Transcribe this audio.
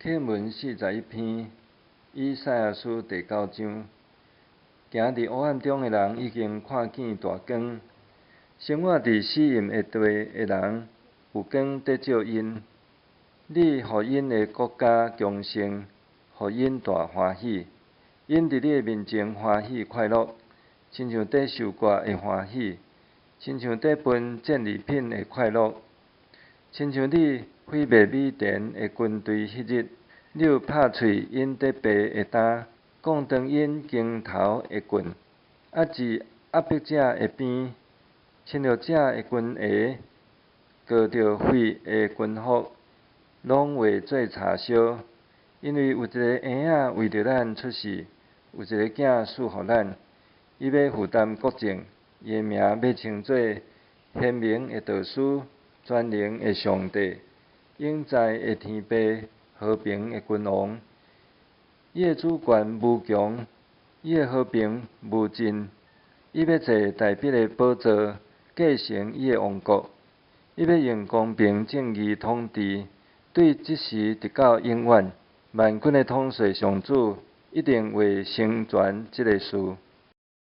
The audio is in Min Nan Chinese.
課文41篇，以賽亞書第九章。行佇黑暗中的人已經看見大光，生活佇死蔭的地的人有光得照𪜶。你予𪜶的國家強盛，予𪜶大歡喜。𪜶佇你的面前歡喜快樂，親像佇收割的歡喜，親像佇分戰利品的快樂，親像你毀滅米甸的軍隊彼日，你有拍碎𪜶得背的擔，摃斷𪜶肩頭的棍，壓制壓迫者的鞭，侵略者的軍鞋，裹著血的軍服，攏化做柴燒。因為有一个嬰仔為著咱出世，有一个囝賜予咱，伊欲負擔國政，伊的名欲稱做賢明的導師、全能的上帝、永在的天父、和平的君王。伊的主權無窮，伊的和平無盡。伊欲坐大衛的寶座，繼承伊的王國。伊欲用公平正義統治，對這時直到永遠。萬軍的統帥上主一定會成全這个事。